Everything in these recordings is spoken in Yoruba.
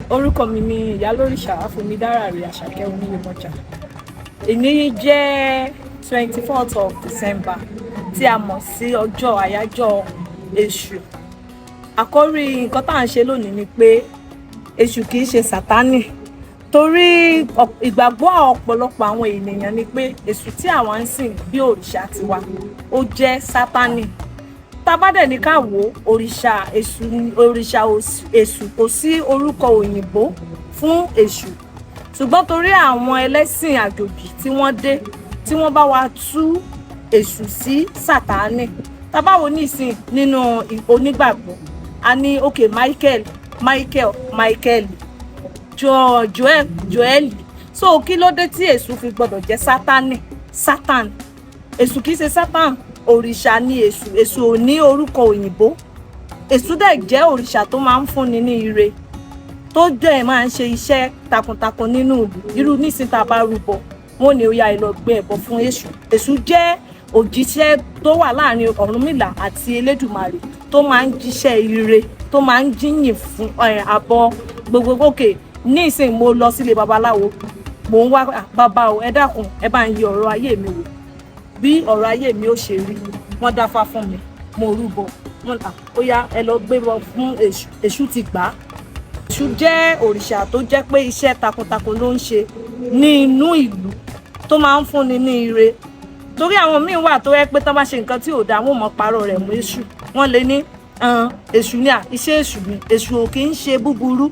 Orúkọ mi ni Ìyálórìṣà Afúnmidáràrí Àṣàkẹ́ Oníyèmọjà. Èní jẹ́ 24th of December, tí a mọ̀ sí ọjọ́ àyájọ́ Èṣù. Àkórí nǹkan tá à ń ṣe lónìí ni pé Èṣù kì í ṣe Sátánì, torí ìgbàgbọ́ ọ̀pọ̀lọpọ̀ àwọn ènìyàn ni pé Èṣù tí àwa ń sìn bí òrìṣà tiwa, ó jẹ́ Sátánì. Tá a bá dẹ̀ ní ká wò ó, òrìṣà Èṣù, òrìṣà Èṣù, kò sí orúkọ òyìnbó fún Èṣù. Ṣùgbọ́n torí àwọn ẹlẹ́sìn àjòjì tí wọ́n dé, tí wọ́n bá wa tú Èṣù sí Sátánì. Tá a bá wò nísìn nínú onígbàgbọ́, a ní ok, Michael, Michael, Michael, jo Joel, Joel. So kí ló dé tí Èṣù fi gbọdọ̀ jẹ́ Sátánì, Satan? Èṣù kìí ṣe Satan, òrìṣà ni Èṣù. Èṣù ò ní orúkọ òyìnbó. Èṣù dẹ̀ jẹ́ òrìṣà tó máa ń fúnni ní ire, tó dẹ̀ máa ń ṣe iṣẹ́ takuntakun nínú ìlú. Irú nísìn, tá a bá rúbọ, wọn ò ní ó yá, ẹ lọ gbé ẹbọ fún Èṣù. Èṣù jẹ́ òjíṣẹ́ tó wà láàrin Ọ̀rúnmìlà àti Elédùmarè, tó máa ń jíṣẹ́ ire, tó máa ń jíyìn fún àbọ̀ gbogbo. Òkè nísìn, mo lọ sílé babaláwo, mò ń wá, "Ah, bàbá o, ẹ dákun, ẹ bá ń yí ọ̀rọ̀ ayé mi wò, bí ọ̀rọ̀ ayé mi ó ṣe rí." Wọ́n dáfá fún mi, mo rúbọ, wọ́n à ó yá, ẹ lọ gbé bọ fún Èṣù. Èṣù ti gbà á. Èṣù jẹ́ òrìṣà tó jẹ́ pé iṣẹ́ takuntakun ló ń ṣe ní inú ìlú, tó máa ń fúnni ní ire, torí àwọn míín wà tó yẹ pé tán bá ṣe nǹkan tí ò dáa, wọn ò mọ parọ́ rẹ̀ mọ́ Èṣù. Wọ́n lè ní Èṣù ní à iṣẹ́ Èṣù ni. Èṣù ò kì í ṣe búburú,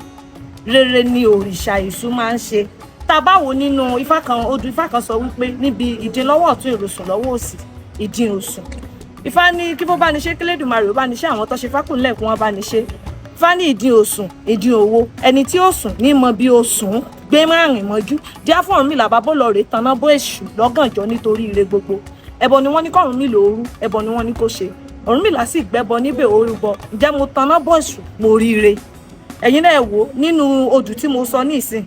rere ni òrìṣà Èṣù máa ń ṣe. Tá a bá wò nínú Ifá kan, odù Ifá kan sọ wípé níbi ìdín lọ́wọ́ ọ̀tún, ìrosùn lọ́wọ́ òsì, ìdín òsùn. Ifá ní kí bó bá ní ṣe, kílédùmarè ó bá ní ṣe, àwọn tó ṣe fákùnlẹ̀ kí wọ́n bá ní ṣe. Ifá ní ìdín òsùn, ìdín owó, ẹni tí ó sùn ní mọ bí ó sùn gbé márùn mọ́jú. Díá fún Ọ̀rúnmìlà, bàbá lọ rèé tanná bó Èṣù lọ́gànjọ́ nítorí ire gbogbo. Ẹbọ ni wọ́n ní kọ́rùnmìlà òru, ẹbọ ni wọ́n ní kó ṣe. Ọ̀rúnmìlà sì gbẹ́bọ níbẹ̀, orúbọ. Ǹjẹ́ mo tanná bọ́ Èṣù, mo ríire. Ẹ̀yin náà wò nínú odù tí mo sọ ní ìsìn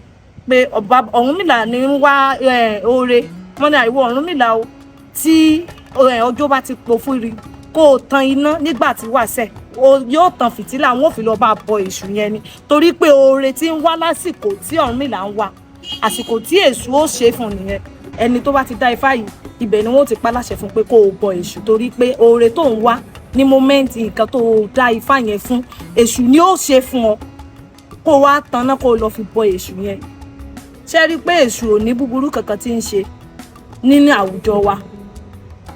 pé ọba Ọ̀rúnmìlà ní ń wá oore. Wọ́n ní àìwọ Ọ̀rúnmìlà o, tí ọjọ́ bá ti pò fún rí, kó o tan iná nígbà tí wàṣẹ yóò tan fìtílà, wọn ò fi lọ bá bọ Èṣù yẹn ni, torí pé oore tí ń wá lásìkò tí Ọ̀rúnmìlà ń wá, àsìkò tí Èṣù ó ṣe fún nìyẹn. Ẹni tó bá ti dá Ifá yìí, ibẹ̀ ni wọ́n ti pa láṣẹ fún pé kó o bọ Èṣù, torí pé oore tó ń wá ní moment nǹkan tó o dá Ifá yẹn fún, Èṣù ni ó ṣe fún ọ. Kó o wá tanná, kó o lọ fi bọ Èṣù yẹn. Ṣé rí i pé Èṣù ò ní búburú kankan tí ń ṣe nínú àwùjọ wa?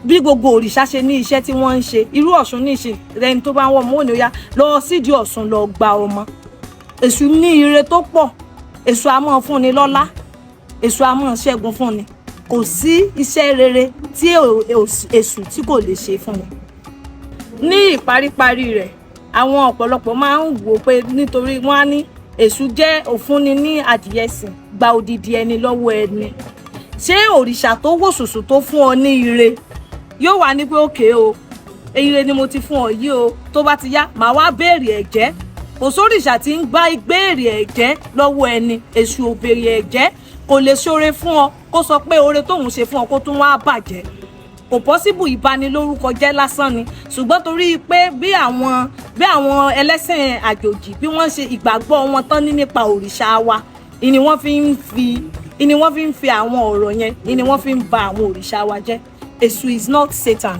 Bí gbogbo òrìṣà ṣe ní iṣẹ́ tí wọ́n ń ṣe, irú Ọ̀ṣun ní ìṣe, ẹni tó bá ń wọ̀ mọ́ òní, ó yá, lọ sídìí Ọ̀ṣun, lọ gba ọmọ. Èṣù ní ire tó pọ̀. Èṣù á máa fúnni lọ́lá, Èṣù á máa ṣẹ́gun fúnni. Kò sí iṣẹ́ rere tí Èṣù tí kò lè ṣe fúnni. Ní ìparíparí rẹ̀, àwọn ọ̀pọ̀lọpọ̀ máa ń wò pé nítorí wọ́n á ní Èṣù jẹ́ òfúnni ní adìyẹ sìn, gba odidi ẹni lọ́wọ́ ẹni. Ṣé òrìṣà tó wò sùsù tó fún ọ ní ire yóò wá ní pé òkè o, ire ni mo ti fún ọ yìí o, tó bá ti yá, màá wá béèrè ẹ̀jẹ́? Kò sóríṣà tí ń gbá béèrè ẹ̀jẹ́ lọ́wọ́ ẹni. Èṣù ò béèrè ẹ̀jẹ́. Kò lè ṣoore fún ọ, kó sọ pé oore tóun ṣe fún ọ, kó tún wá bàjẹ́. Kò possible, ìbanilórúkọ jẹ́ lásán ni. Ṣùgbọ́n torí pé bí àwọn ẹlẹ́sìn àjòjì, bí wọ́n ṣe ìgbàgbọ́ wọn tán ní nípa òrìṣà wa, ìní wọ́n fi ń fi àwọn ọ̀rọ̀ yẹn, ìní wọ́n fi ń ba àwọn òrìṣà wa jẹ́. Èṣù is not Satan.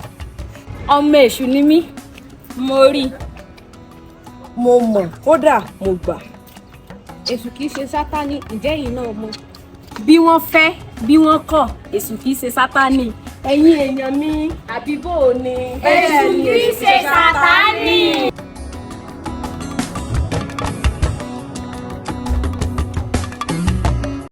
Ọmọ Èṣù ni mí, mo rí i. Mo mọ̀, kódà mo gbà. Èṣù kìí ṣe Sátánì, ǹjẹ́ ẹ̀yin náà mọ̀? Bí wọ́n fẹ́, bí wọ́n kọ̀, Èṣù kìí ṣe Sátánì. Ẹ̀yin èèyàn mi, àbí bò ó ni? Èṣù kìí ṣe Sátánì.